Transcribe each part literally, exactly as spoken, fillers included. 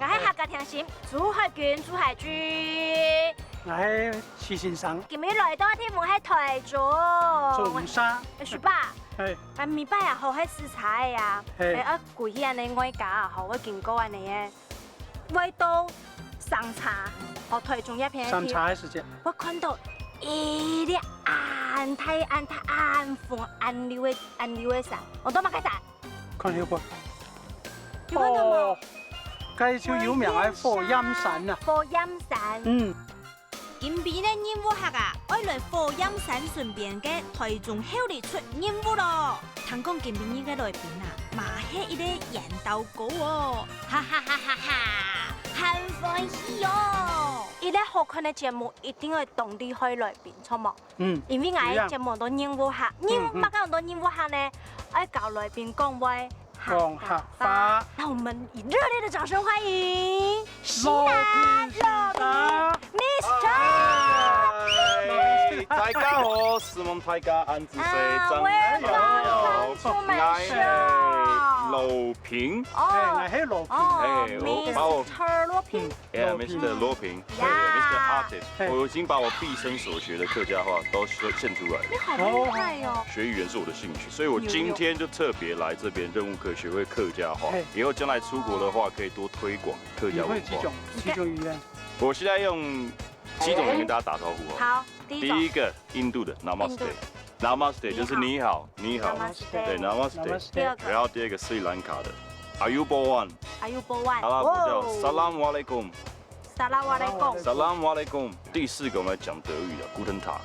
𠊎係客家甜心，朱海軍，朱海軍。𠊎係徐先生。今日來到地方係台中。中山。係吧？係。啊，每擺啊，好係駛車个啊，係。哎，啊，過去恁呢外加啊，好，會經過恁呢个，會到三茶，哦，台中這片。三茶个時間。我看到一粒恁大、恁大、恁闊、恁溜个、恁溜个山，哦，到麼个山？ 看有無？有看到無？哦，該就有名个火焰山啊。火焰山。嗯。今晡日个任務客啊，愛來火焰山脣邊个台中后里出任務咯。聽講今晡日个來賓啊，嘛係一個緣投哥哦，哈哈哈哈哈，還歡喜哦！一個好看个節目，一定愛當厲害來賓，著無？ 嗯，因為𠊎个節目當多任務客，任務麼个當多任務客呢？愛教來賓講話，講客話。那我們以熱烈的掌聲歡迎徐南羅平，Mister。大家好，希望大家恁仔細，啊，張welcome，羅平。哦，羅平。哎，把我，Mister 羅平。 Yeah，Mister 罗平，对，Mister Artist，我已经把我毕生所学的客家话都献献出来了。你好厉害哦！学语言是我的兴趣，所以我今天就特别来这边任务客学会客家话，以后将来出国的话可以多推广客家文化。几种几种语言？我现在用几种语言跟大家打招呼哦。好，第一种，第一个印度的 Namaste，Namaste 就是你好，你好，对，Namaste。第二个，然后第二个斯里兰卡的 Ayubowan。 Ayubowan。 阿拉伯叫 Salam alaikum。 Salam alaikum。 Salam alaikum。第四个我们来讲德语的 Guten Tag。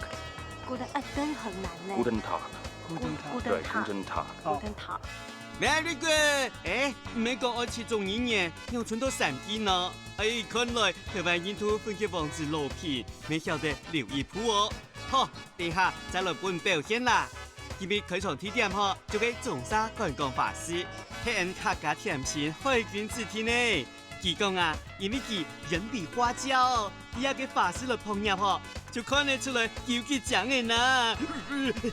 Guten，哎，德语很难呢。 Guten Tag。 Guten 对 Tag。 Guten Tag。 Guten Tag。 Merry Christmas！哎，毋免講愛七種語言，用春到三句呢。哎，看來台灣印度混血王子羅平，乜曉得留一步哦。好，等下再來分表現啦。今日開場地點吼，就係中山觀光花市，係𫣆客家甜心海軍指定呢。 佢講啊，因為佢人比花嬌，這个花市來拍攝吼，就看得出來佢有幾靚仔呢。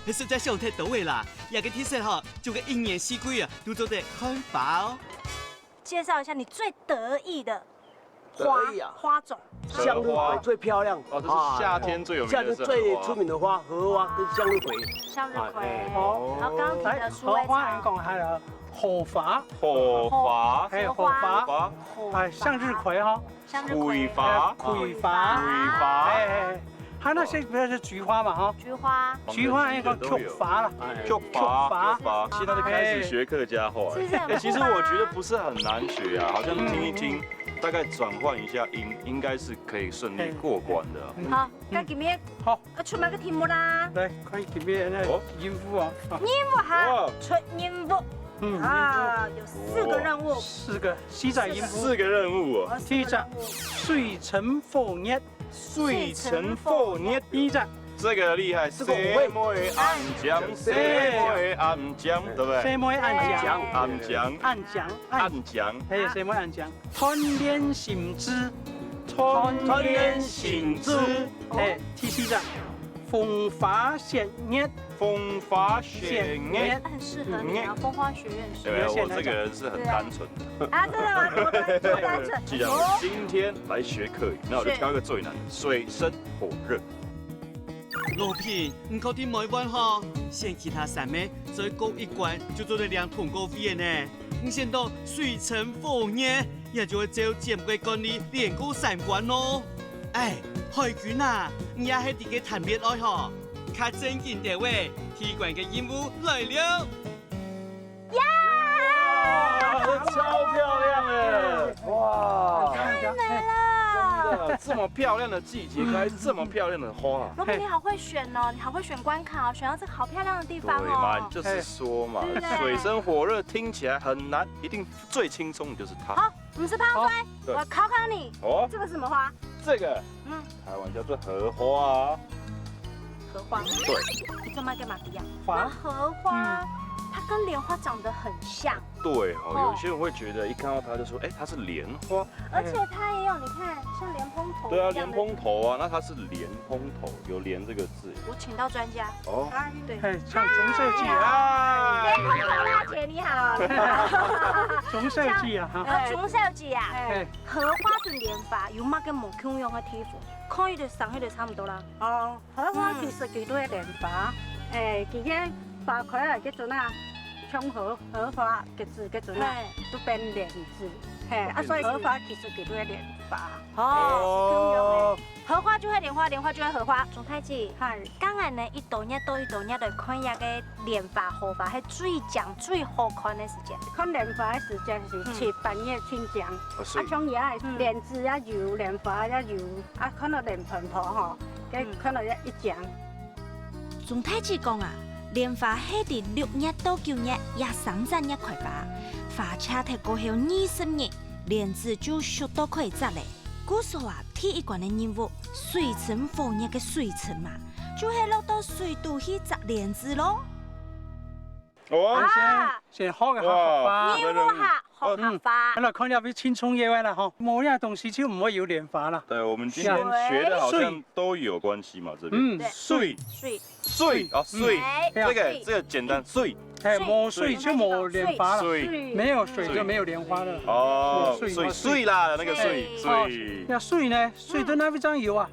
實在想忒多了啦，這个特色吼，就係一年四季啊，都做得看花哦。介紹一下你最得意的花得意啊花种。向日葵最漂亮哦，这是夏天最有名的夏天最出名的花，荷花跟向日葵。向日葵。哎好，然后刚刚提来，的鼠尾草好，我。讲下了，荷花，荷花。还有荷荷花花，花。哎，向日葵哈，向日葵。葵花。葵花，葵花。哎，还有那些比如说菊花嘛哈，菊花。菊花还有一个菊花了，菊花。菊花菊花。现在就开始学客家话。是不是很哎，其实我觉得不是很难学啊，好像听一听，大概转换一下音，应该是可以顺利过关的。好，那今天好，要出那个题目啦。来看这边那哦音符啊，啊任务哈哇，出任务嗯，啊，有四个任务。四个，四只音符，四个任务哦。哦第一只，水深火热，水深火热，第一只，这个厉害，这个我会細妹暗醬，細妹暗醬，对不对？什么暗酱，暗酱，暗酱，暗，暗酱。还有什么暗酱？锻炼心智，锻炼心智。哎，第四只，风花雪月，风花雪月。很适合你啊，风花雪月很适合。对，我这个人是很单纯的。啊，真的吗？多单多单纯。既然我今天来学客语，那我就挑一个最难的，水深火热。羅平，你確定無愛換吼？選其他三个，再過一關就做得領通告費了呢。你選到水深火熱，也就會照節目个慣例連過三關咯。哎，海軍啊，你也係在該談戀愛吼？較正經兜仔，第一關个任務來了！ 哇，超漂亮哎！哇，太美了。真的，这么漂亮的季节开这么漂亮的花。罗比，你好会选哦，你好会选关卡哦，选到这个好漂亮的地方对嘛，哦。就是说嘛对不，对？水深火热听起来很难，一定最轻松的就是它。好，我们是泡水，对我考考你，哦，这个是什么花？这个嗯，台湾叫做荷花啊。荷花。对，你怎么给马迪亚？花那荷花，它跟莲花长得很像，对哦，哦有些人会觉得一看到它就说，哎，它是莲花。而且它也有，你看，像莲蓬对啊，莲蓬头啊，那它是莲蓬头，有莲这个字。我请到专家。哦，对，哎，像钟小姐啊，哎，莲蓬头大姐你好。钟小姐啊，哈，哦，钟小姐啊，哎，荷花跟莲花有么个无共样个地方？看起来生起来差不多啦。哦，荷花其实佢都系莲花，哎，佢个花开啊，佢阵啊，像荷荷花，个子个阵啊，都变莲子，嘿，啊，所以荷花其实佢都系莲花。哦， 荷花就係莲花，莲花就係荷花。钟太姐，嗨，刚刚呢，一朵一朵一朵一朵看一个莲花、荷花，係最靚、最好看个时间。看莲花个时间是七八月正靚，啊，像也莲子也有，莲花也有，啊，看到莲蓬头吼，该看到也一靚。钟太姐讲啊，莲花係在六月到九月也生长也开花，花谢忒过后二十日，莲子就熟到可以摘咧。 故所啊，第一关个任务，水深火热个水深嘛，就係落到水肚去摘莲子咯。哇！先先好个好花，任务下，好花。来看了比青葱野外了哈，没有东西就没有莲花了。对，我们今天学的好像都有关系嘛，这边。嗯，水，水，水啊，水，这个这个简单，水。 哎，没水就没莲花了，水，没有水就没有莲花了。哦，水水啦，那个水，水，要水呢，水都那边有啊，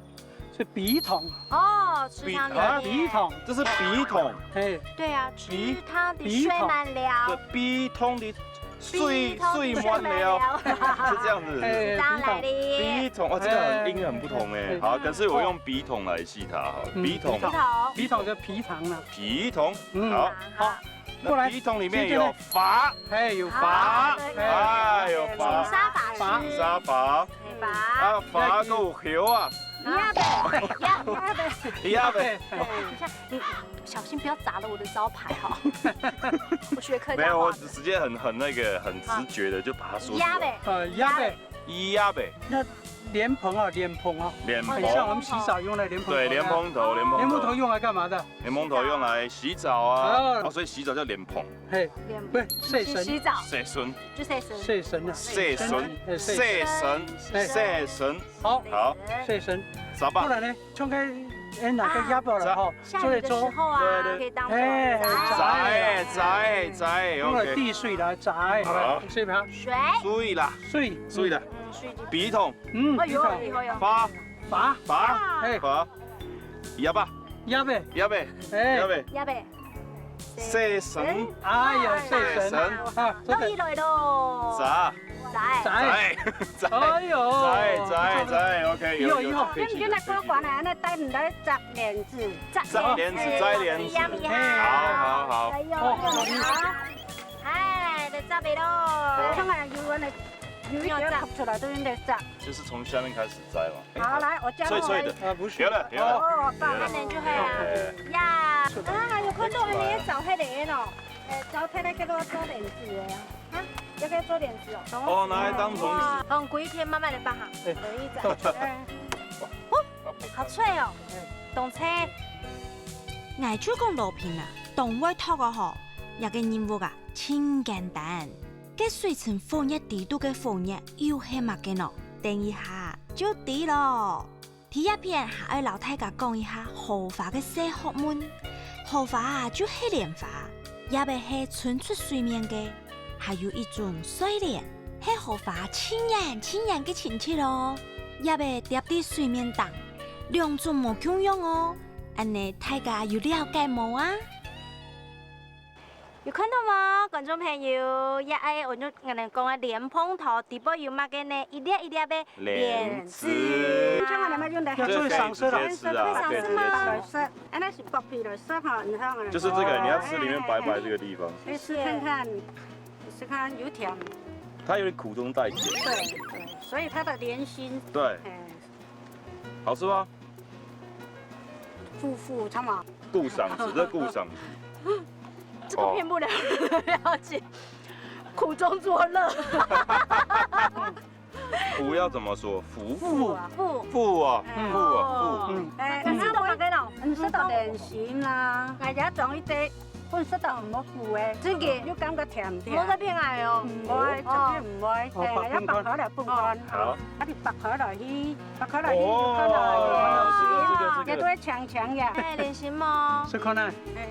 是笔筒，哦，池塘里面，笔筒，这是笔筒，哎，对啊，池塘里水蛮凉，这笔筒的水水蛮凉，是这样子，哎，笔筒，哇，这个音很不同哎，好，可是我用笔筒来记它哈，笔筒，笔筒，笔筒就皮糖了，皮筒，嗯，好，好。 过来，笔筒里面有花，哎，有花，哎，有花，沙发，沙发，啊，花够球啊，鸭背，鸭背，鸭背，等一下，你小心不要砸了我的招牌哈。我学客家话，没有，我直接很很那个很直觉的就把它说出来，鸭背，呃，鸭背，鸭背，那莲蓬啊，莲蓬啊，莲蓬，很像我们洗澡用的莲蓬头，对，莲蓬头，莲蓬头，莲蓬头用来干嘛的？ 莲蓬头用来洗澡啊，哦，所以洗澡叫莲蓬。嘿，不是，洗身，洗澡，洗身，就洗身，洗身啊，洗身，哎，洗身，洗身，洗身。好，好，洗身。啥吧？不然呢，冲开，哎，拿个鸭宝了哈，下雨的时候啊，可以当做，哎，摘，摘，摘，用了滴水来摘，好，水吧，水，水啦，水，水啦，嗯，水，笔筒，嗯，哎呦，笔筒，哎呦，花，花，花，哎，花。 鸭吧，鸭背，鸭背，哎，鸭背，鸭背，洗身，哎呀，洗身啊，落雨来咯，咋？咋？咋？哎呦，咋？咋？咋？OK，有有有，你你那个管呢，那带你来摘莲子，摘莲子，摘莲子，好好好，哎呦，好，哎，来摘呗咯，看看有人来，有一点出来都应该摘，就是从下面开始摘嘛。 好，来，我教你。脆脆的。啊，不是。有了，有了。哦，棒，那能就会啊。呀，啊，有看到你也找黑的哦。哎，找黑的给我做莲子的呀。啊，要不要做莲子哦？哦，拿来当种子。哇，很贵，可以慢慢的拔哈。哎，可以的。哦，好脆哦，懂脆。𠊎就讲罗平啊，懂味道个吼，这个任务啊，真简单。 該水深火热底肚个火热又係麼个呢？等一下就知咯。第一篇還愛摎大家講一下荷花个細學問。荷花啊，就係蓮花，也係係伸出水面个。還有一種睡蓮，係荷花親緣親緣个親戚咯。也係貼在水面頂，兩種無共樣哦。恁呢大家有了解無啊？ 有看到無，觀眾朋友？這係𠊎等講个蓮蓬頭，底背有麼个呢？一粒一粒个蓮子。蓮子。像𠊎等用个，要注意上色了。直接吃啊，可以直接吃。上色嗎？來色，恁呢係剝皮來色哈，你看啊。就是這個，你要吃裡面白白這個地方。可以吃看看，吃看有甜。它有點苦中帶甜。對，對，所以它的蓮心，對。哎，好吃嗎？ 苦苦，他嘛。顧賞識，這顧賞識。這個騙不了人，了解。苦中作樂。苦要怎麼說？福？福啊，福。福啊，嗯。福啊，福。嗯。哎，你食到麼个咯？你食到蓮心啦，大家裝一堆。本身都毋好苦个，真个。又感覺甜甜。毋好再騙𠊎哦。毋會，絕對毋會。哦，嘿，愛剝殼來分開。好。啊，你剝殼來去，剝殼來去，哦，有看到。這個，這個，這個。也都會強強呀。哎，蓮心哦。試看呢？哎。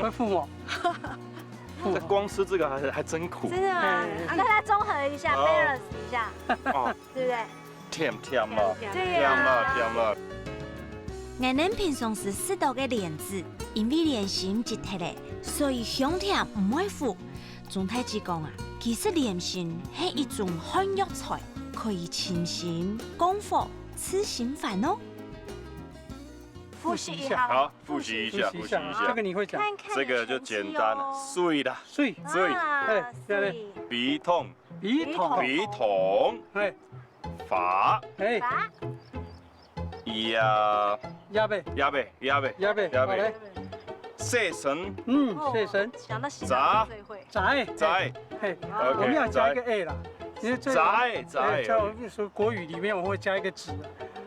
會苦哦。這光吃這個還，還真苦。真的嗎？哎。那來綜合一下，好。Balance一下，哦。對不對？ 甜甜啦，甜甜。對啊。甜啦，甜啦。𠊎等平常時食到个蓮子，因為蓮心質忒个，所以香甜毋會苦。鍾太子講啊，其實蓮心係一種漢藥材，可以清心、降火、治心煩哦。複習一下。好，複習一下，複習一下。複習一下。這個你會講？看看有這個就簡單了，有成績哦。水啦，水。水。啊，哎，對，對。水。鼻痛。鼻痛。鼻痛。哎。 發。哎。發。壓。壓迫。壓迫，壓迫，壓迫，壓迫，好嘞。洗身。嗯，哦，洗身。想到洗澡最會。砸。砸。嘿，OK，我們要加一個A啦，砸。因為這個，砸，砸，哎，叫，OK。就是國語裡面我們會加一個子，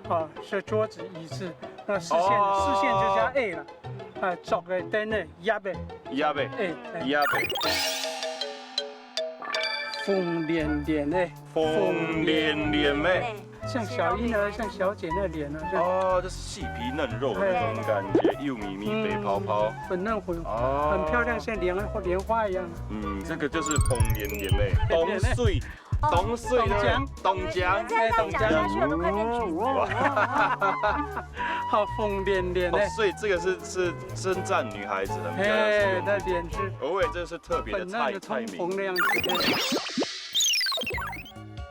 啊，是桌子、椅子，那視線，哦。視線就加A啦，啊，鑿个、釘个、壓个。壓个，哎，哎。壓个。 紅蓮蓮的。紅蓮蓮的。像小嬰兒、像小姐那臉啊，像，哦，就是細皮嫩肉的那種感覺，哎。幼咪咪、白泡泡。嗯，粉嫩粉，哦。很漂亮，像蓮花、蓮花一樣。嗯，這個就是紅蓮蓮的，冬水，哦。冬水的，冬薑。冬薑。你再這樣講下去，我都快變橘子了。哇。好，紅蓮蓮的。哦，所以這個是，是稱讚女孩子很漂亮，是用這個。哎，那臉是，哦，喂，這是特別的菜，粉嫩的菜名。通紅那樣子。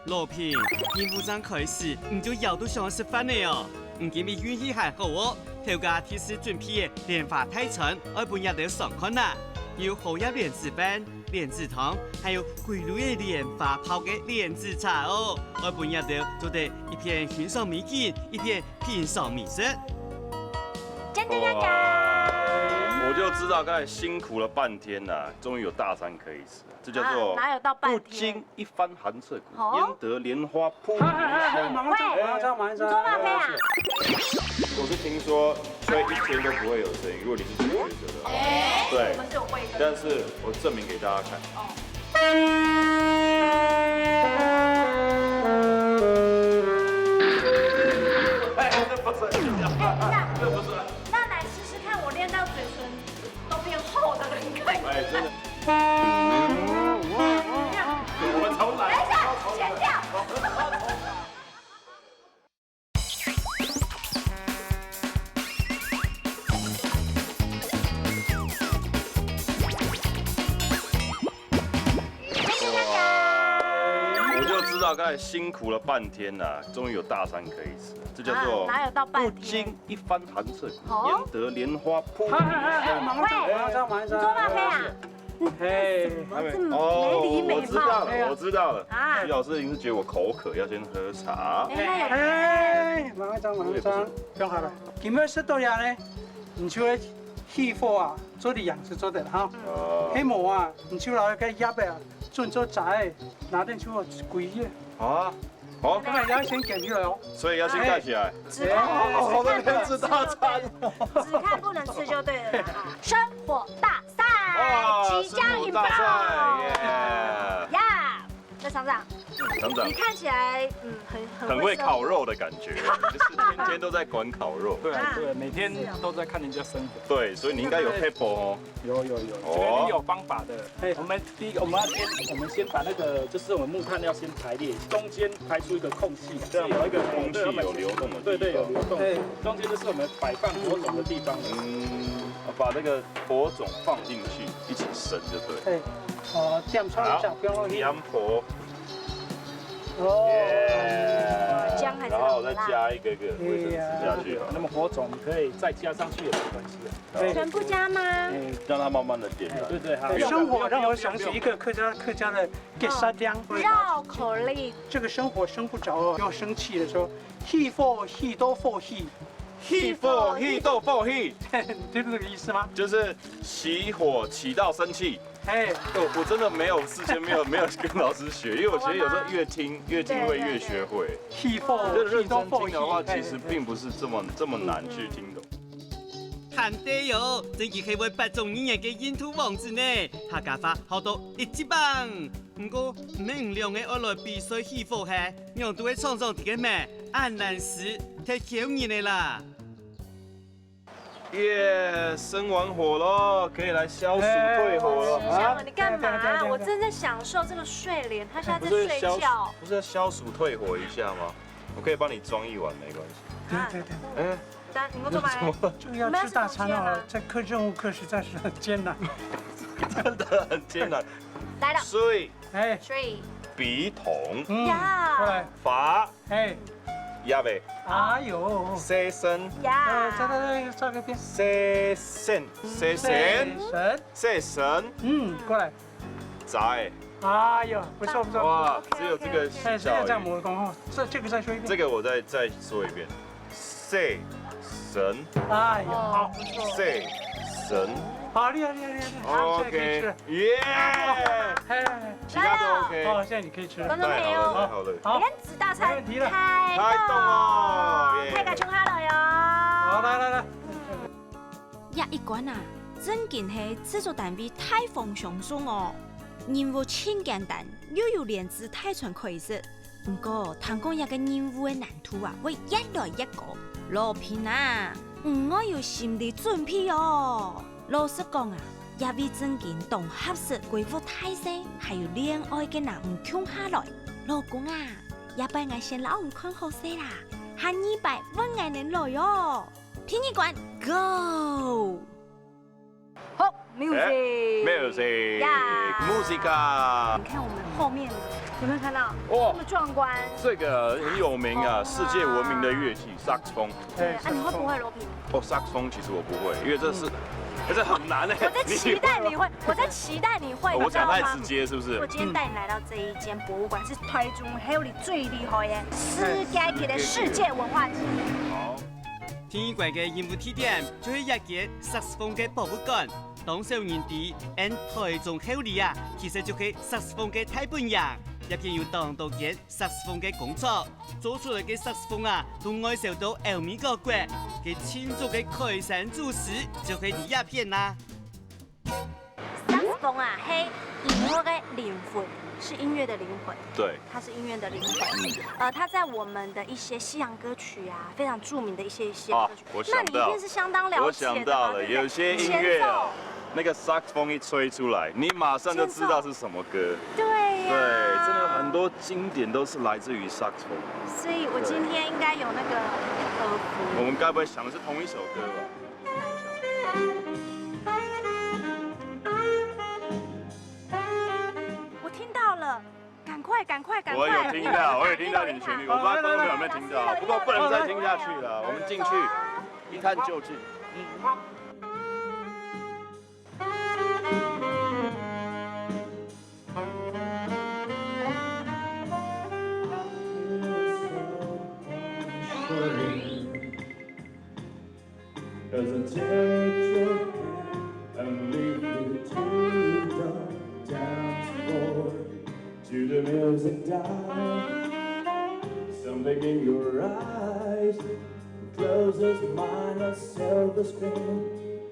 老平，任務正開始，你就枵到想愛食飯了哦！你今日運氣還好哦，頭家特事準備个蓮花大餐，愛分你兜嚐看啊！有荷葉蓮子飯、蓮子湯，還有歸類个蓮花泡个蓮子茶哦！愛分你兜做得一片欣賞美景，一片品嚐美食。锵锵锵锵！哇，我就知道剛才辛苦了半天了，終於有大餐可以吃了。 這叫做啊，哪有到半天？不經一番寒徹骨，哦。焉得蓮花撲鼻香。嗨，嗨，嗨，嗨，馬上唱，喂，馬上唱，馬上唱。你說嗎，飛啊？我是聽說吹一天都不會有聲音，如果你是初學者的話。哎，對，我們是有慧根。但是我證明給大家看。哦。哎，這不是，哎，等一下。這不是。那來試試看，我練到嘴唇 都變厚的人可以。哎，真的。我們重來。等一下，剪掉。我就知道剛才辛苦了半天了，終於有大餐可以吃了。 這叫做啊，哪有到半天？不經一番寒徹骨，哦。焉得蓮花撲鼻香。嗨，嗨，嗨，馬上唱，喂，馬上唱，馬上唱。你說嗎，飛啊？嘿。怎麼這麼沒禮貌？哦，我知道了，我知道了。啊。徐老師一定是覺得我口渴，要先喝茶。哎，那有，哎，馬上唱，馬上唱，不用好了。今晡日食到這呢，你就會起火啊，做你樣子做得了哈。哦。起火啊，你就拿一個葉子啊，準做茶，拿點出去歸葉。啊。 好。這個要先撿起來哦。所以要先蓋起來。哎。止渴不能吃，哦，我的蓮子大餐。止渴不能吃就對了啦，哈。生火大賽，哇，即將引爆。生火大賽，耶。呀，再嚐嚐。嗯，嚐嚐。你看起來，嗯，很，很會燒。很會烤肉的感覺，就是天天都在管烤肉。對啊，啊，對，每天都在看人家生火。是哦。對，所以你應該有撇步哦。 有，有，有，哦。這個一定有方法的。嘿。我們第一個，我們要先，我們先把那個，就是我們木炭要先排列，中間排出一個空隙，這樣有一個空氣有流動的地方。對，對，有流動。嘿。中間就是我們擺放火種的地方。嗯，把那個火種放進去，一起生就對。嘿，哦，點出來，好，這樣放落去。點火。哦。耶。薑還是很辣。然後我再加一個個衛生紙下去，好了。哎呀。那麼火種你可以再加上去也沒關係啊。 對。全部加嗎？哎，讓它慢慢地點燃。哎，對，對，好。生火讓我想起一個客家，客家的結煞令。繞口令。這個生火生不著哦，要生氣的時候，起火，起到火起。起火，起到火起。你知道這個意思嗎？就是起火起到生氣。哎。我，我真的沒有，事先沒有，沒有跟老師學，因為我其實有時候越聽，越聽會越學會。起火，你就認真聽的話，起到火起。其實並不是這麼，這麼難去聽懂。還對哦，真經係會八種語言个印度王子呢，客家話好到一級棒。毋過，毋係你兩個愛來比賽起火係，仰都會常常在該咩？恁難死，忒丟人个啦！耶，生完火咯，可以來消暑退火了啊！你幹嘛？我正在享受這個睡蓮，他現在在睡覺。不是要消暑退火一下嗎？我可以幫你裝一碗，沒關係。啊，對對對，哎，但你們做嘛？就要吃大餐了，这課任务课实在是很艰难。真的很艰难。來了，水、哎，水筆筒、嗯，呀过来，哎，花、葉仔、哎呦，洗身、哎，再呀，再再再个一遍，洗身、洗身、神，洗身、嗯，过来，摘。哎呦，不错不错，哇，只有這個哎，这个再小魚。磨光哦，这这个再说一遍，這個我再再說一遍，洗身、哎呦，好，洗身。好，厉害厉害厉害，厉害，好，现在可以吃 OK，，耶！哎，其他都 OK。好，现在你可以吃了，觀眾朋友太好了，太好了。好，蓮子大餐沒問題了開動開動哦耶大家衝下來哦！好，來來來，這一關啊，正經係製作單位大方相送哦。任務盡簡單，又有蓮子大餐可以食。毋過，聽講這個任務个難度啊，會越來越高。羅平啊，你愛有心理準備哦。老實講啊，這位正經當合適歸屋大細，還有戀愛个男女共下來。老公啊，這擺𠊎先摎你看好勢啦，下二擺換𠊎等來哦。第二關，Go！好，music， Music，呀 musica。你看我們後面有沒有看到？哇這麼壯觀。這個很有名啊，世界聞名的樂器薩克斯風。對，啊，你會不會羅平？哦，薩克斯風其實我不會，因為這是，這很難哎。我在期待你會，我在期待你會，哦，我講太你知道嗎直接是不是我？今天帶你來到這一間博物館，是台中還有你最厲害耶，世界級的世界文化遺產。好。第二關个任務地點就係這間薩克斯風个博物館。當少人知，𫣆台中后里啊，其實就係薩克斯風个大本營。這片有當多間薩克斯風个工廠，做出來个薩克斯風啊，都外銷到歐美各國。該慶祝个開山祖師就係這片啦。薩克斯風啊，係音樂的靈魂，是音樂的靈魂。對，它是音樂的靈魂。呃，它在我們的一些西洋歌曲啊，非常著名的一些西洋歌曲。啊我想到那你一定是相當了解的嘛，我想到了，對不對？有些音樂哦，那個薩克斯風一吹出來，你馬上就知道是什麼歌。前奏。對呀、對，真的有很多經典都是來自於薩克斯風。所以我今天應該有那個和服。我們該不會想的是同一首歌吧？我聽到了，趕快，趕快，趕快！我有聽到，我有聽到你的旋律，我不知道觀眾朋友有沒有聽到，不過不能再聽下去了，我們進去一探究竟。 As I take your hand and lead you to the dance floor, to the music dive. Something in your eyes closes mine and silver screen.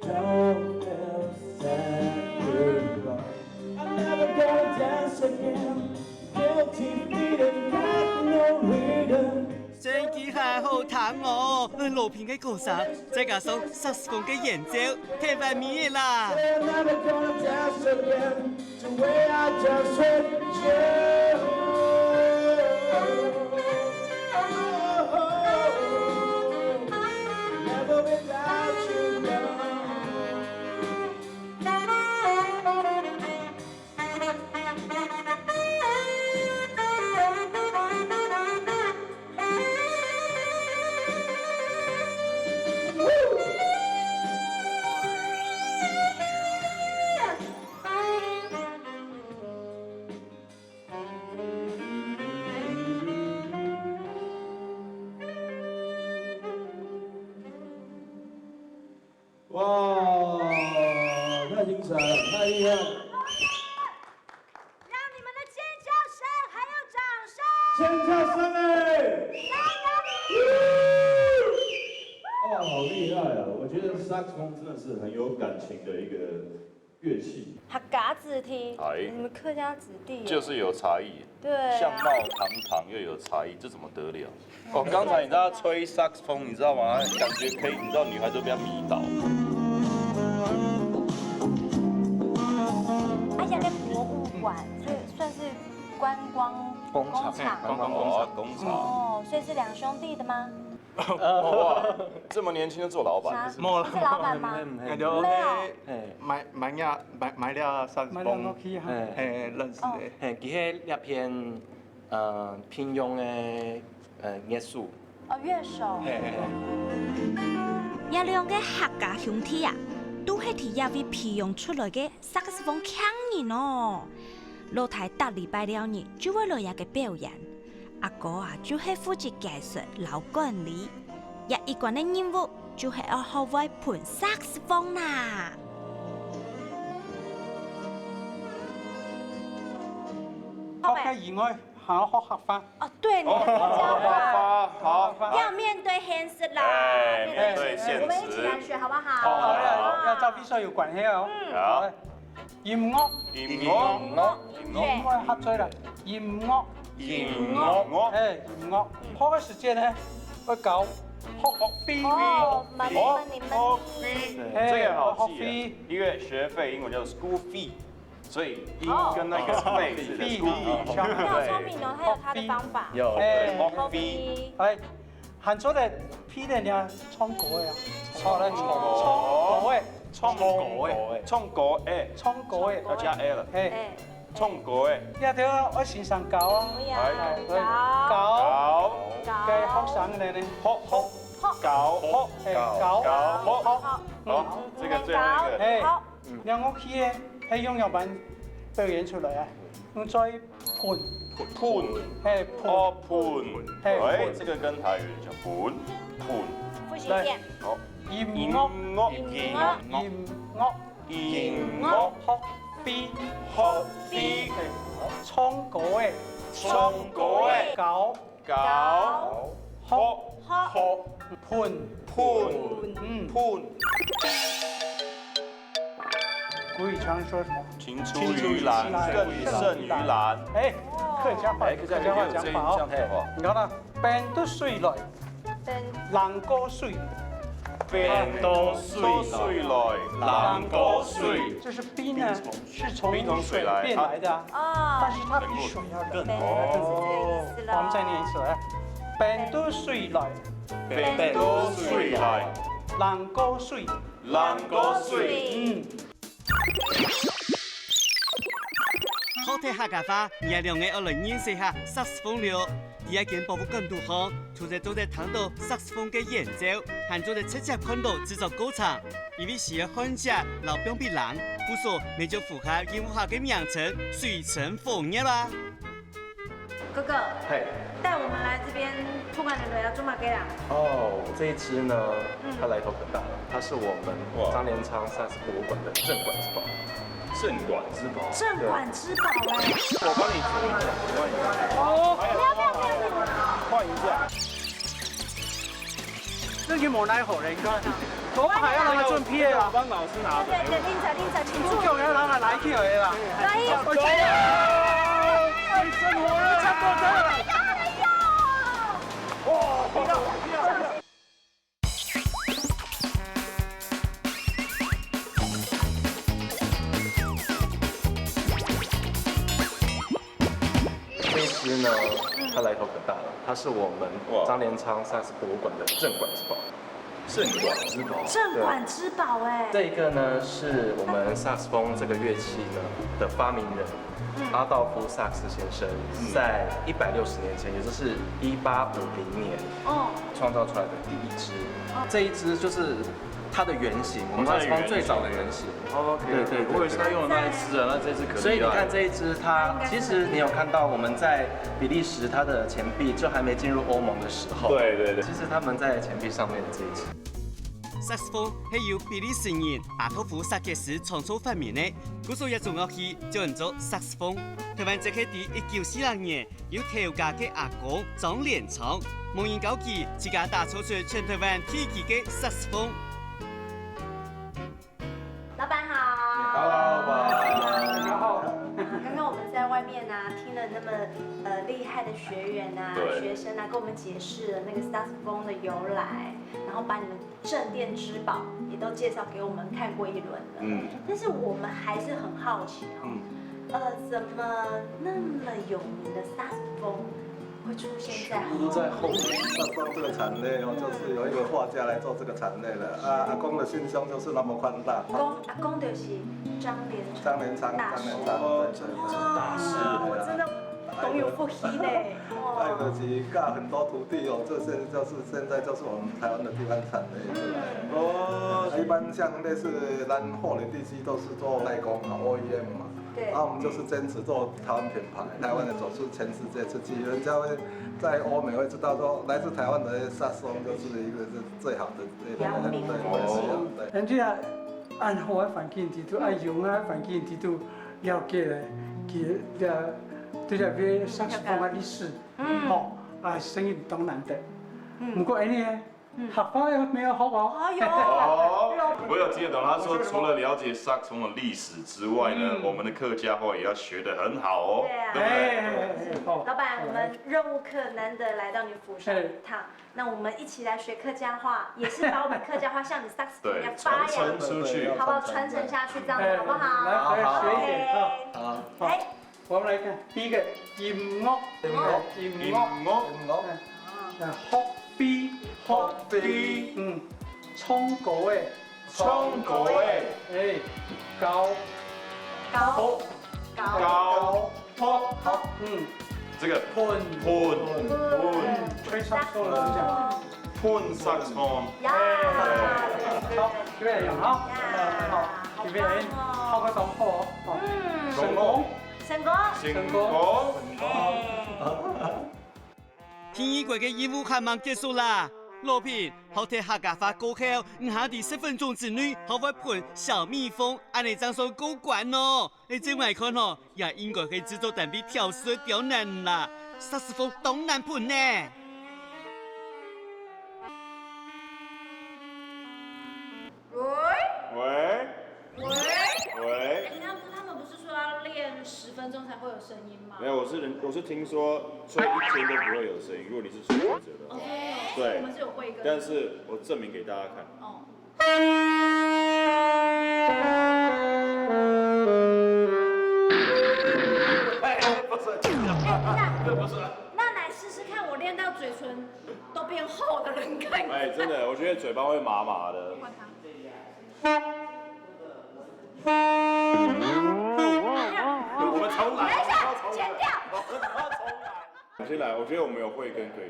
Don't feel sad goodbye. I'm never gonna dance again. Guilty feet and got no rhythm. 真經還好聽哦，羅平个歌聲，再加上薩克斯風个演奏，太完美了啦！ We're never gonna dance again the way I dance with you. Never without you, no. 哇，太精彩了，太厉害了！讓你們的尖叫聲還有掌聲。尖叫聲哎！哇，好厲害啊！我覺觉得萨克斯风真的是很有感情的一个乐器。客家子弟，哎你们客家子弟耶，就是有才艺，对啊相貌堂堂又有才艺，这怎么得了？哦，刚才你知道他吹萨克斯风，你知道吗？感觉可以，你知道女孩都被他迷倒。而且那博物馆，所以算是观光工厂工厂。观光工哦厂，工厂。哦，所以是两兄弟的吗？哇，这么年轻就做老板啥？，没有啦是老板吗？没有没有没有。买买了买买了三十买公两个去哈。嘿认识的。嘿，其实那片呃平庸的呃艺术，哦，乐手。嘿嘿。這兩个客家兄弟啊，都係在這位培養出來个薩克斯風強人哦。老弟逐禮拜六日就會來這个表演，阿哥啊就係負責解說摎管理，這一關个任務就係愛學會歕薩克斯風啦。後學个以外，還要學客話。哦，對，你的客家話好，要面對現實啦，哎面對現實，面對現實我們一起來學好不好？好好好要照比賽有關係哦。嗯好好嘞，音樂，音樂，音樂音樂合作啦，音樂，音樂，哎，音樂，學个時間呢，會搞學學飛。哦，慢慢慢慢。這個好記啊，因為學費英文叫school fee，所以音跟那個費是的費 school fee。你好聰明哦，他有他的方法。有哎好比哎，喊出來，批人家唱歌个啊，好來唱歌个，唱歌欸，唱歌欸，唱歌个，要加 A 了。嘿，哎，唱歌欸，這條愛先生教啊，不要哎搞教搞个學生呢呢，學學搞學，哎，搞搞學。好，好，這個最後一個。哎好，兩個去个，係用樣板表演出來啊，用嘴噴，噴，嘿，噴，哦噴，嘿哎，這個跟台語有點像，噴噴。複習一遍。好，音樂，音樂，音樂，音樂，音樂，學飛，學飛，嘿，唱歌个，唱歌欸，搞搞學學噴，噴嗯，噴。國語常說什麼？青出於藍更勝於藍。哎，客家話，哎，客家客家話有這樣講法哦。講法。你看啦，冰到水來，冷過水，冰到水來，冷過水。就是冰呢，是從水變來的啊，但哦，是它比水要冷。对，就是這個意思了。我們再念一次，來，冰到水來，冰到水來，冷過水，冷過水。嗯。好聽客家話，你兩個愛來認識下薩克斯風了。第一間博物館肚項，除了做得聽到薩克斯風个演奏，還做得直接看到製作過程。因為需要換色摎放分冷，故所乜就符合音樂學个名稱水生火熱啦。哥哥，嘿，帶我們來這邊看看你們要做麼个啦？哦，這一支呢，它來頭可大了，它是我們張連昌薩克斯博物館的鎮館之寶。鎮館之寶。鎮館之寶哎。我幫你煮一下，我幫你煮一下。不要不要不要不要。換一下。這就無奈何了，你看，我還要讓他準備啊，幫老師拿對對對，令仔令仔，請不坐。夠要讓他來去而已啦。來，我加油！哎，真火熱，真火熱！这一支呢，它来头可大了，它是我们张连昌萨克斯博物馆的镇馆之宝。镇馆之宝。镇馆之宝哎。这一个呢，是我们萨克斯风这个乐器呢的发明人阿道夫萨克斯先生，在一百六十年前，也就是一八五零年，哦，创造出来的第一支。这一支就是它的原型，我们萨克斯风最早的原型。 OK，对对对我以为是他用的那一支啊，那这支可厉害。所以你看这一支它，其实你有看到我们在比利时，它的钱币就还没进入欧盟的时候，对对对其实他们在钱币上面的这一支。萨克斯风系由比利时人阿托夫萨克斯创造发明个，故所一种乐器叫做萨克斯风。台湾则系在一九四六年，由头家个阿公张连昌，无人教佢，自家打造出全台湾第一支个萨克斯风。先来跟我们解释了那个萨克斯风的由来，然后把你们镇店之宝也都介绍给我们看过一轮了。嗯。但是我们还是很好奇哦，嗯。呃，怎么那么有名的萨克斯风会出现在后面？在后面，萨克斯风这个产业哦，就是有一个画家来做这个产业的啊。阿公的姓兄就是那么宽大。公，阿公就是张连昌张连昌，大师。张连昌，哦，对，对，对。哇，大师。我真的 懂有福气呢。哎，就是教很多徒弟哦，这些就是现在就是我们台湾的地方产业出来。嗯。哦，一般像类似咱后来地区都是做代工嘛，O E M嘛。对。然后我们就是坚持做台湾品牌，台湾的走出全世界出去，人家会在欧美会知道说，来自台湾的萨克斯风就是一个是最好的，对，对，对，对，对。人家恁好个环境底肚，恁勇个环境底肚，了解咧，佢了，對了，个萨克斯风个歷史。 嗯。吼，啊，聲音當難得。嗯。毋過恁呢，嗯。客話又無學哦。哎喲。哦，我有聽得懂，他說除了了解薩克斯风的歷史之外呢，嗯。我們的客家話也要學得很好哦，對啊。對不對？哎，哎，哎，好。老闆，我們任務課難得來到你府上一趟，哎。那我們一起來學客家話，也是把我們客家話像你薩克斯風一樣發揚，對，傳承出去。好不好？傳承下去，這樣子好不好？哎，來，來，學一點，OK。啊。好。好。哎， 我們來看第一個，音樂，音樂，音樂，音樂，嗯，啊，學飛，學飛，嗯，唱歌仔，唱歌仔，哎，交，交，交，交，拍，拍，嗯，這個，噴，噴，噴，噴，吹薩克斯風怎麼講？ 噴薩克斯風。呀。好，預備，好。呀，好，預備，好棒哦。好个動作哦。嗯。成功。成功。成功。哎。第二關个任務還吂結束啦。老品，學忒客家話過後，你還愛在十分鐘之內學會噴小蜜蜂，恁呢正算過關哦。 你這下看吼，也應該係製作單位挑事刁難啦，薩克斯風當難噴呢。喂？喂？喂？喂？哎，他們，他們不是說要練十分鐘才會有聲音嗎？沒有，我是人，我是聽說吹一天都不會有聲音，如果你是初學者的話。哦，對，對，對，對，對。我們是有會歌。但是我證明給大家看。哦。 哎，不是，哎，等一下，那來試試看，我練到嘴唇都變厚的人看看。哎，真的，我覺得嘴巴會麻麻的。換他。我們重來，等一下，我們要重來。剪掉。我們要重來。我先來，我覺得我們有慧根可以。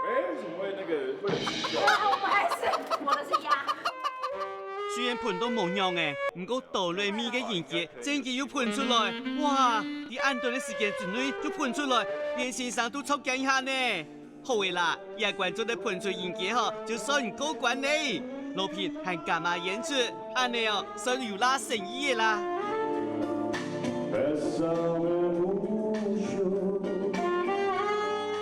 哎，為什麼會那個，會有雞叫？啊，不好意思，我的是鴨。雖然噴到無樣仔，毋過哆來咪个音階正經有噴出來。哇，在恁短个時間之內就噴出來，連先生都著驚一下呢。好个啦，這關做得噴出音階吼，就算過關了。老品還加碼演出，恁呢哦，算有拉生意个啦。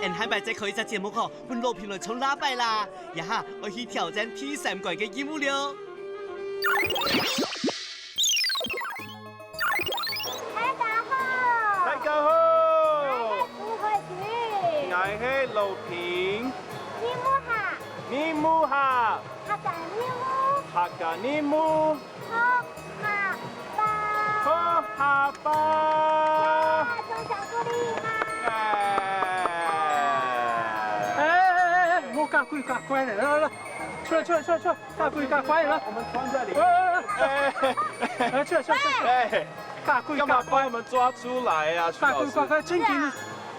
𫣆下擺再開一隻節目吼，分老品來唱拉擺啦。這下愛去挑戰第三關个任務了。大家好！大家好！𠊎係朱慧君。𠊎係老品。你好。你好。客家人。客家人。 好下吧。好下吧。呀，中獎祝你好。哎。哎，哎，哎，哎，莫搞鬼搞怪了，來，來，來，出來，出來，出來，出來，搞鬼搞怪了。我們穿這裡。哎，哎，哎，哎，哎，出來，出來，出來。哎。搞鬼搞怪。幹嘛把我們抓出來啊，徐老師？搞鬼搞怪，正經的。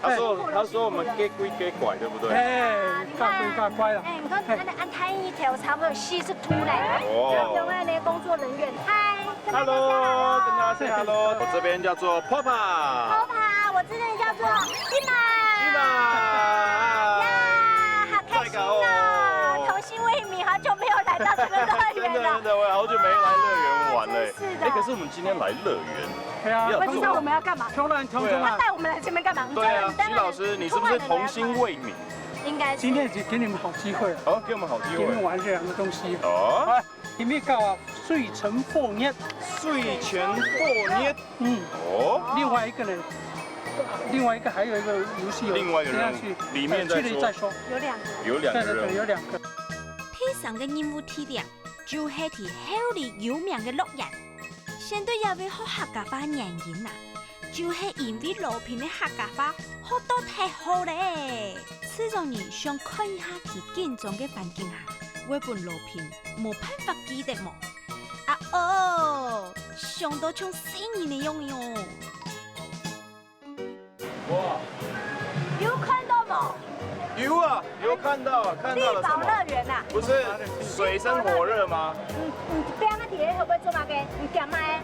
他說，他說我們假鬼假怪，對不對？哎，搞鬼搞怪了。哎，你看，哎。他的安泰一條差不多四十度嘞。哦。然後另外呢，工作人員，嗨，跟大家說hello。Hello，跟大家say hello。我這邊叫做Papa。Papa，我這邊叫做Ima。Ima。呀，好開心哦，再搞哦。同到这个乐园了。真的，真的，我好久没来乐园玩了。真是的。哎，可是我们今天来乐园，对啊，要做不知道我们要干嘛。当然，当然啊。他带我们来这边干嘛？对啊，你知道徐老师，你是不是童心未泯？应该是。今天给你们好机会了，好，给我们好机会。给你们玩这两个东西。哦。来，你们搞啊，水城火热。水城火热。嗯。哦。另外一个呢，另外一个还有一个游戏有，另外一个任务，等一下去，里面再说。呃，去了再说。有两个。有两个任务。对，对，对，有两个。第三个任务地点，就係在后里有名个乐园。選到這位學客家話原因啊，就係因為羅平个客家話學到忒好咧。自然人想看一下在緊張个環境下，會分羅平無辦法記得無？啊哦，想到像細人个樣樣。 哇，有看到無？有啊，有看到啊，看到了什么？綠島樂園啊。不是，水深火热吗？嗯，嗯，邊个底下會不會做麼个？你幹嘛欸？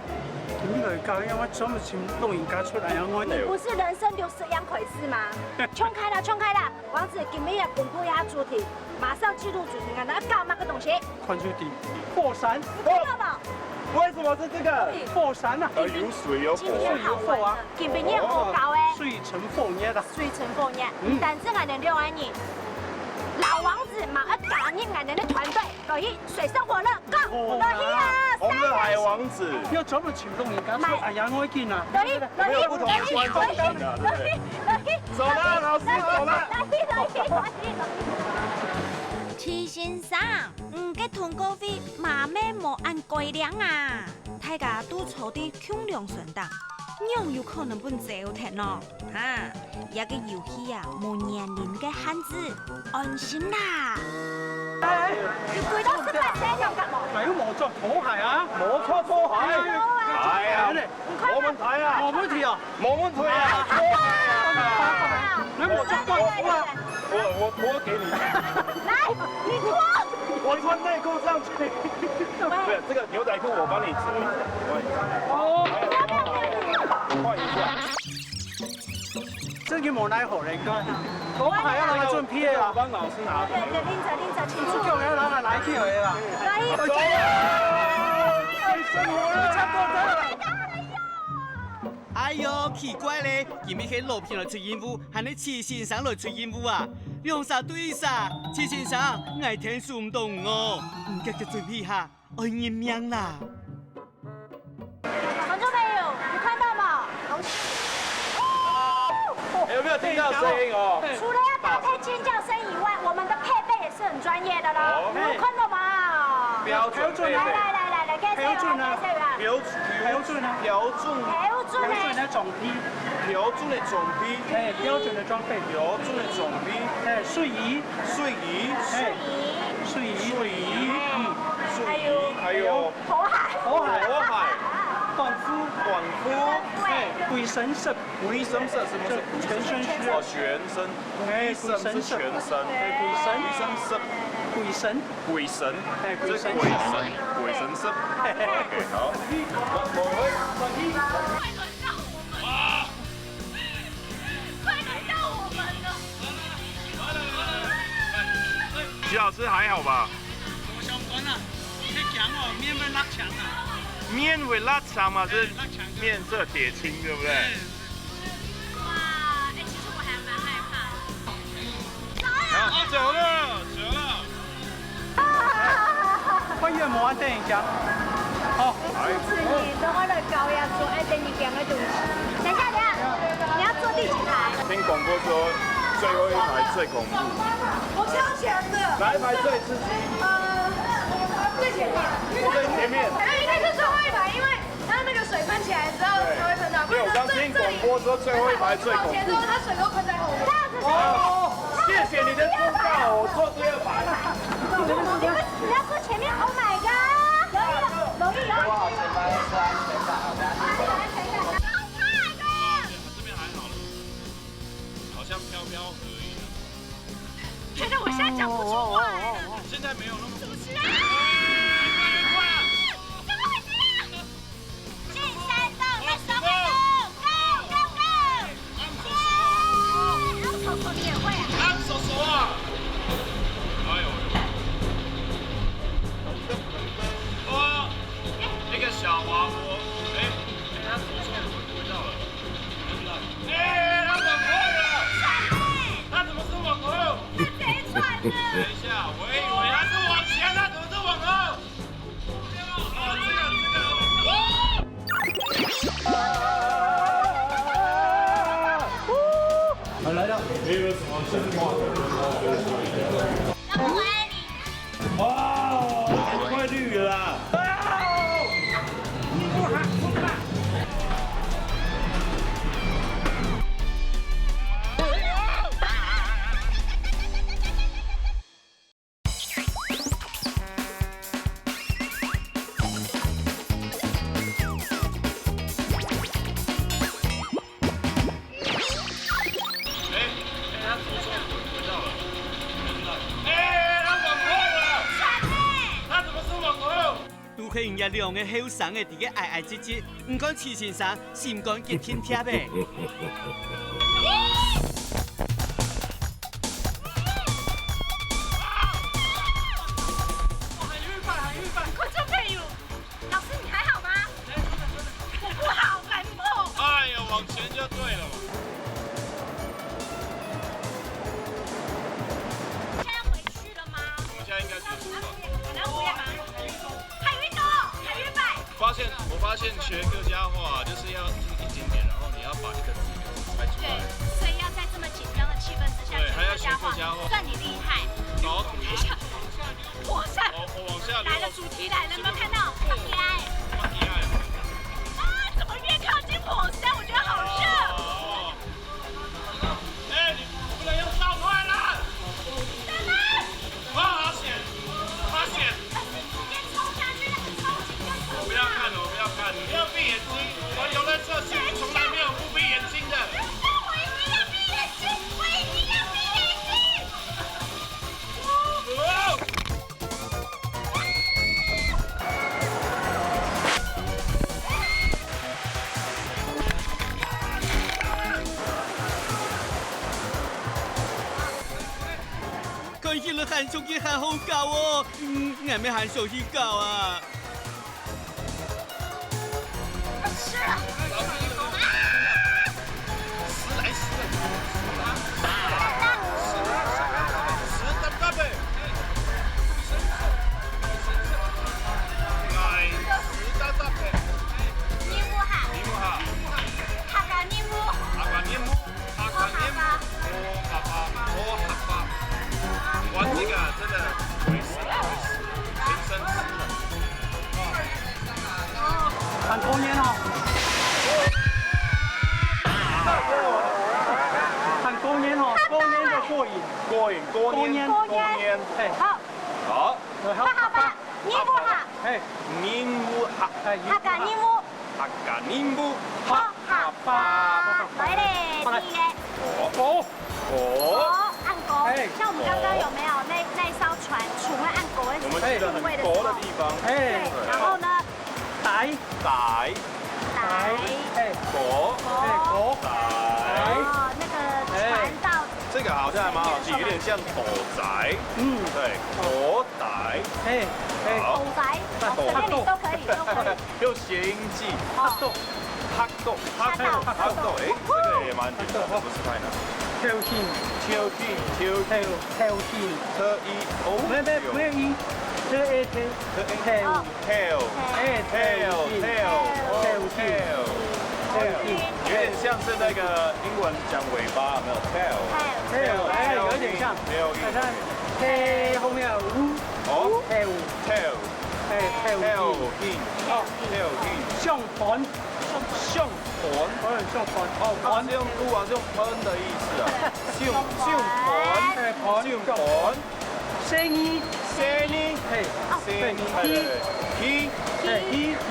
你來講，因為專門請老人家出來啊，我你不是人生六十一樣開始嗎？衝開啦，衝開啦！王子，今日要公布一下主題，馬上進入主題啊！那要搞麼个東西？ 看就知，火山。看到無？為什麼是這個？火山啊。呃，有水有火。今天好玩了，今晡日好搞欸。水城火熱啊。水城火熱，嗯。毋單止𠊎等兩個人，老王子嘛，要加入𠊎等个團隊，可以水深火熱，go，落去啊！紅的海王子。要專門請老人家出來，哎呀，我一定啊。落去，落去，落去，落去，落去。走啦，老師，走啦。落去，落去，落去，落去。徐先生， 嗯，該通告費嘛乜無恁該領啊！大家都坐在共樣船頂，仰有可能分走忒呢？哈，這個遊戲啊，無年齡个限制，安心啦！哎，你跪到十八歲了幹嘛？哎，又無做拖鞋啊！無做拖鞋。哎呀，哎呀，我們抬啊！無問題哦。 無問題啊，拖鞋啊！來，我做，我，我，我拖給你。來，你拖。我穿內褲上去。不是，這個牛仔褲我幫你折一折，我幫你折。哦。換一下。這個無奈何咧，你看，拖鞋要拿來準備啊。我幫老師拿。對，對，拎著，拎著，請坐。這個要拿來，拿去而已啦。來，走啊！太生活了，差不多了。 哎喲，奇怪咧，今日係羅平來出任務，還係徐先生來出任務啊？兩儕對一儕，徐先生，𠊎天數毋到你哦，你遽遽準備下，愛認命啦！觀眾朋友，有看到嗎？哎，有沒有聽到聲音哦？除了要搭配尖叫聲以外，我們的配備也是很專業的啦。哦。有看到嗎？標準配備。來來來來來，介紹一下，標準啊。介紹一下。標 標準啊。標準。標準的裝備。標準的裝備。哎，標準的裝備。標準的裝備。哎，水衣。水衣。哎，水衣。水衣。水衣。嗯。水衣，還有。還有。火鞋。火鞋。火鞋。短褲。短褲。哎，歸身濕。歸身濕，什麼是歸身濕？全身濕。哦，全身。哎，歸身濕。全身。哎，歸身。歸身濕。歸身。 歸身，哎，歸身。這歸身，歸身是。OK，好。快輪到我們了，快輪到我們了。徐老師還好吧？無相關啊，你講哦，面會辣強啊。面會辣強嘛，是哎，辣強的。面色鐵青，對不對？哎。 哇，哎，其實我還蠻害怕的。啊，走了，走了。歡迎無愛等一下。好。主持人，等我來搞呀，做愛等一下的東西。等一下，等一下，你要坐第幾排？聽廣播說，最後一排最恐怖。我超強的。哪一排最刺激？呃，最前面。最前面。哎，應該是最後一排，因為 它那個水噴起來之後才會噴到，對，因為我剛聽廣播說最後一排最恐怖。不然它這，這裡往前之後，它水都噴在後面。哦，謝謝你的忠告，我坐第二排。你們，你們要坐前面，Oh my god！容易了，容易了。哇，前排是安全感，好吧？安全感，安全感。這邊還好啦，好像飄飄河而已啦。覺得我現在講不出話來了。現在沒有那麼主持人，快點，快點，快點！怎麼回事？ 進山洞，let's go，go，go，go！耶！啊，手手你也會啊？啊，手手啊！哎呦，我不爱你。哦，快绿了啦！啊！哎，哎，他走錯了。哎，他走错了。他怎么是网红？拄看人家兩个後生个在該挨挨擠擠，毋管徐先生心肝極緊貼个。观众朋友，老师你还好吗？我不好，反应不好。哎呀，往前就对了嘛。现在回去了吗？我们现在应该结束了。那不要吗？还有一个，还有一百。发现，我发现学客家话就是要一点点，然后你要把一个字给猜出来。对，所以要在这么紧张的气氛之下，对，还要学客家话。算你厉害。好。等一下，火山。好，我往下流。来了，主题来了，有没有看到？马吉埃。马吉埃。啊，怎么越靠近火山，我觉得好热。哦。哎，你不能用倒退啦！哇，好险，好险！可是直接冲下去，那个冲击更可怕。我不要看了，我不要看了，不要闭眼睛。我游乐设施从来没有不闭眼睛的。我一定要闭眼睛，我一定要闭眼睛。看起來還想去還好搞哦，嗯，𠊎乜還想去搞啊。 是啊。十來十的，十啊，十啊，十啊，十啊，十啊，十啊，十啊，哎，十啊，十啊，十啊。任務哈。任務哈。客家任務。客家任務。 客家任務，好客話，好客話。玩這個真的會死，會死，親身試的。很多年哦。很多年哦，過年就過癮。過癮，過年，過年。過年。過年。哎。好。好。好，好吧。任務哈。哎。任務哈。哎，客家任務。 客家任務，好，好，好，好，好，來嘞，好，來。第一個。哦，哦，哦。哦，恁高。哎。像我們剛剛有沒有那，那一艘船，除了恁高的，我們去了很高的地方。哎。對，然後呢？台。台。台。哎。高。高。哎，高。台。哦，那個船到，哎。這個好像還蠻好記，有點像古仔。嗯。對，高。 台。嘿，嘿。好。古仔，古仔。哦，隨便你都可以，都可以。用諧音記。哦。客肚。客肚，客肚，客肚，哎，這個也蠻簡單的，不是太難。頭興。頭興，頭。頭，頭興。T I O。沒有，沒有，沒有音。T A T。T A T。頭。頭。哎，頭，頭，頭，頭興。頭。頭興。有點像是那個英文講尾巴，有沒有？Tail。Tail。Tail，哎，有點像。Tail。好像 頭後面有烏，哦。烏，頭。頭。哎，頭。頭興。哦。頭興。相反。相反。哦，相反。哦，不是用烏啊，是用噴的意思啊。相，相反。哎，反。相反。細義。細義。嘿。細義。哦。嘿，對，對，對。起。嘿，起，起，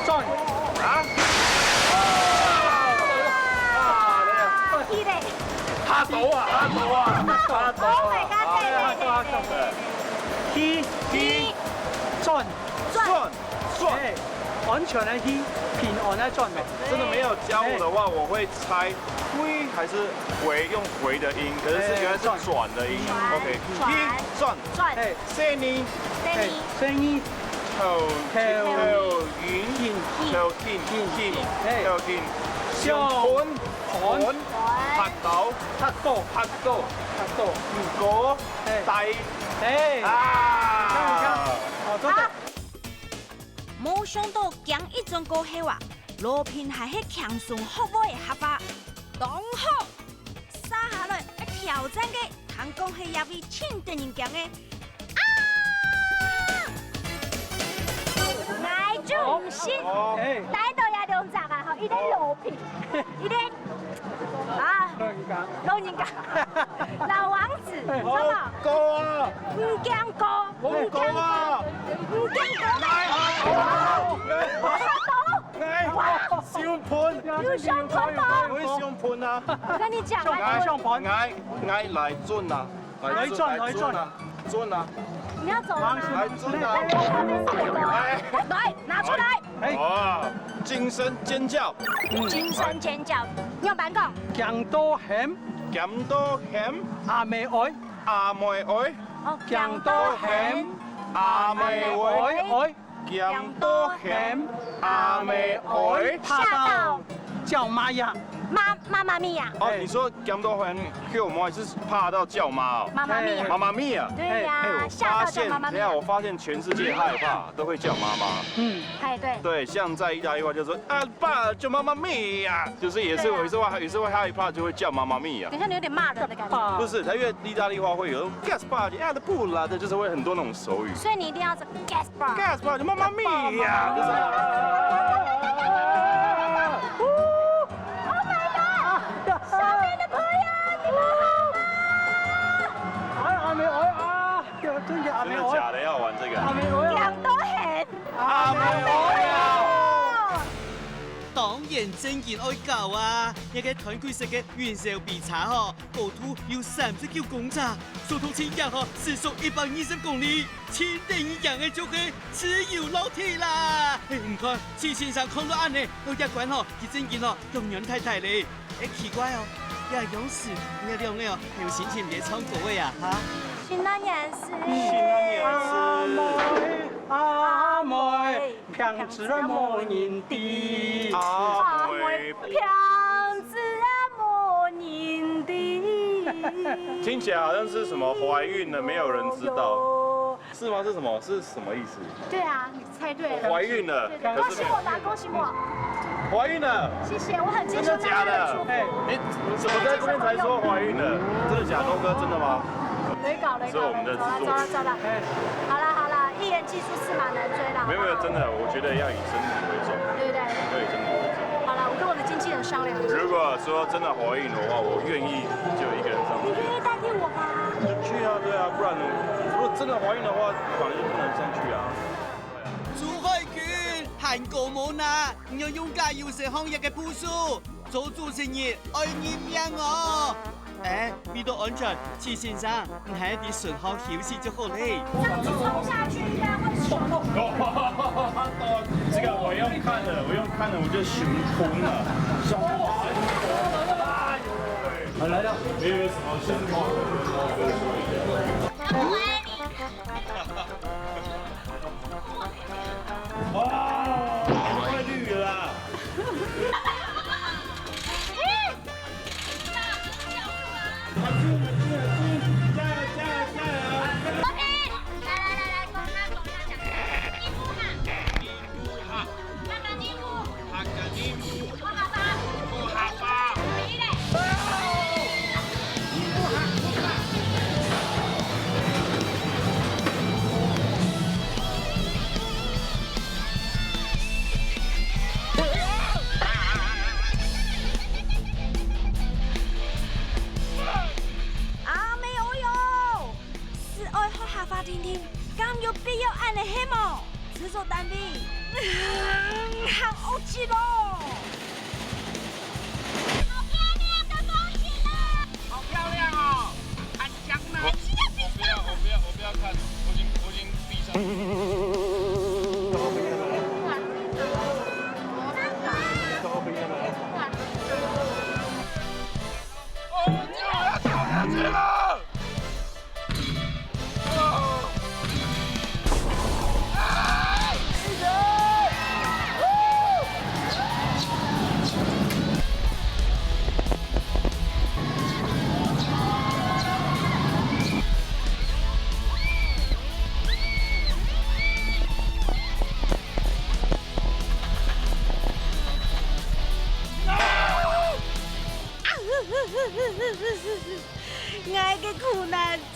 轉。啊？啊，對啊。起嘞。 哈斗啊，哈斗啊，哈斗啊。Oh my god，對，對，對，對，對。起，起，轉。轉，轉。哎，安全的起，平安的轉嘛。真的沒有教我的話，哎。我會猜飛還是回，用回的音，可是是原來是轉的音。哎，轉。OK，轉。起，轉。轉。哎。細義。細義。哎，細義。頭，頭。頭。頭。 興，興，興，興，嘿。頭興，相反，反，反，反，客肚，客肚，客肚，客肚，嗯。高，嘿。低。嘿。啊。好，做得。無想到行一轉過後啊，羅平還係輕鬆學會个客話，當好！ 續下來，愛聽挑戰个，聽講係這位盡得人驚个。啊！𠊎就毋信，哦。哎。哪到也兩隻啊，吼，一個老皮，一個啊，老人家。老人家，老王子，哎。什麼？哥啊！毋驚哥，毋驚哥啊！毋驚哥。來啊！哇！ 哎，哇！相噴。有相噴嗎？有相噴啊！我跟你講，相噴，相噴。來，來，來轉啊！來轉，來轉啊！轉啊！你要走了嗎？來轉啊！那咖啡是我的。哎。來，拿出來。哎。哇！驚聲尖叫。驚聲尖叫，用白講。驚到喊。驚到喊。阿妹哀。阿妹哀。哦，驚到喊。阿妹哀。 驚到喊，阿妹哀。嚇到。叫媽呀。媽，媽媽咪呀。哦，哎。你說驚到喊，叫媽，還是怕到叫媽哦？媽媽咪呀。哎。媽媽咪呀。對呀，哎，我發現，嚇到叫媽媽咪呀。等一下，我發現全世界害怕都會叫媽媽。嗯。哎，對。對，像在意大利話就說，啊，爸，就媽媽咪呀，就是也是，對啊。也是會，也是會害怕，就會叫媽媽咪呀。等一下，你有點罵人的感覺。不是，他因為意大利話會有 Gaspar，啊，不啦的，就是會很多那種手語。所以你一定要這個 Gaspar。Gaspar，就媽媽咪呀，就是。Oh my god！上面的朋友，你們好嗎？哎，阿妹哀啊，真的阿妹哀。真的假的要玩這個？阿妹哀啊。講到很。阿妹哀啊。當然正經愛搞啊！這個團隊式个雲霄飛車吼， 高度有三十九公尺，速度盡快吼，時速一百二十公里，盡得人驚个就係自由落體啦！嘿，你看，徐先生看到恁呢，都一關吼，佢正經吼，都軟大大咧。哎，奇怪哦，這樣時，你兩個哦，還有心情來唱歌个呀，哈？新的年時。新的年時。阿妹，阿妹。 平時啊無人知。阿妹。平時啊無人知。聽起來好像是什麼懷孕了，沒有人知道。是嗎？是什麼？是什麼意思？對啊，你猜對了。懷孕了，對，對，可是沒有。恭喜我吧，恭喜我。懷孕了。謝謝，我很接受大家的祝福。真的假的？哎。你怎麼在這邊才說懷孕了？真的假的，東哥，真的嗎？雷搞，雷搞，所以我們的製作人。走了，走了，走了。哎。好了，好了，一言既 是蛮难追的，好不好？沒有，沒有，真的，我覺得要以真理為重。對不對？對，以真理為重。好了，我跟我的經紀人商量一下。如果說真的懷孕的話，我願意就一個人上去。你願意代替我嗎？去啊，對啊，不然呢？如果真的懷孕的話，反而就不能上去啊。朱海軍，還過無哪？你要用加油聲行業个步數，做主持人愛認命哦！ 哎，為著安全，徐先生，你還係在船上休息就好咧。這樣子衝下去應該會死。這個我用看的，我用看的我就熊吞了。好，來了。沒有什麼，就是哇，快綠了啦！ 阿妹哦喲，係愛學客話定定，敢有必要恁呢係無？製作單位，嗯，還惡極咯！好漂亮的風景啊！好漂亮哦，很香呢。我不要，我不要，我不要看，我已經，我已經閉上眼睛。哦，天啊，要掉下去了！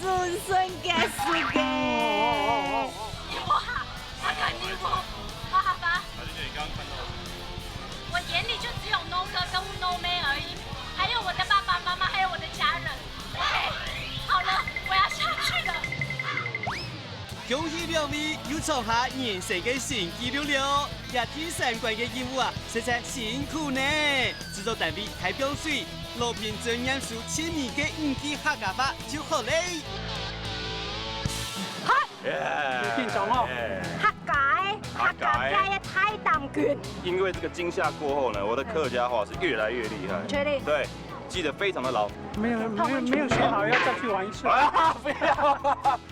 順順結束个。哇，他肯定不，哈哈吧。我眼里就只有 No 哥跟 No 妹而已，还有我的爸爸妈妈，还有我的家人。哎，好了，我要下去了。恭喜兩位又創下人生个新紀錄了！這第三關个任務啊，實在辛苦呢！製作單位大放水，羅平尊念出盡美个五句客家話就好咧。耶！有緊張哦。客家个，客家个大膽拳。因為這個驚嚇過後呢，我的客家話是越來越厲害。確定？對，記得非常的牢。沒有沒有沒有學好，要再去玩一次。啊，不要！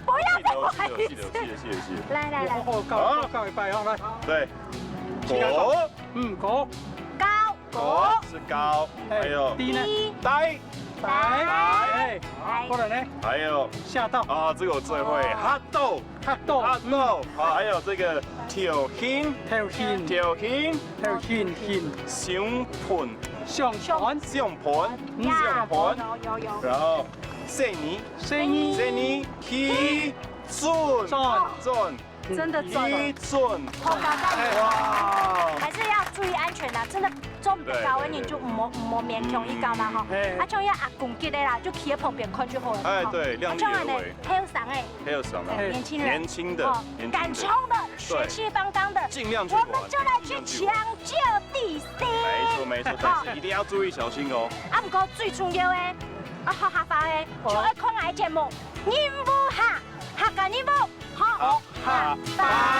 不要再玩一次。記得，記得，記得，記得。來來來，我我告我告一拜哦，來，對，起來狗，嗯，狗，高狗是高，還有低呢，低呆，呆哎，過來呢，還有嚇到，啊，這個我最會，哈豆，嚇到，哈豆，好，還有這個挑釁，挑釁，挑釁，挑釁，想噴，上傳，想噴，想噴，有有有。然後細你，聲音，細你，去轉，轉轉，真的轉了去轉，好，高大哇！還是要注意安全啦，真的做毋得高个人就毋好毋好勉強去高啦吼。哎啊，像一個阿公級个啦，就企在旁邊看就好了。哎，吼對，量力而為。啊，像恁呢，後生个還有什麼？哎年輕的哦，年輕的敢衝的，血氣方剛的，盡量去玩我們就來去搶救地心。沒錯沒錯，但是一定要注意小心哦。啊，毋過最重要个，啊，學客話个，就愛看𠊎个節目，任務下，客家任務，好，好，下班。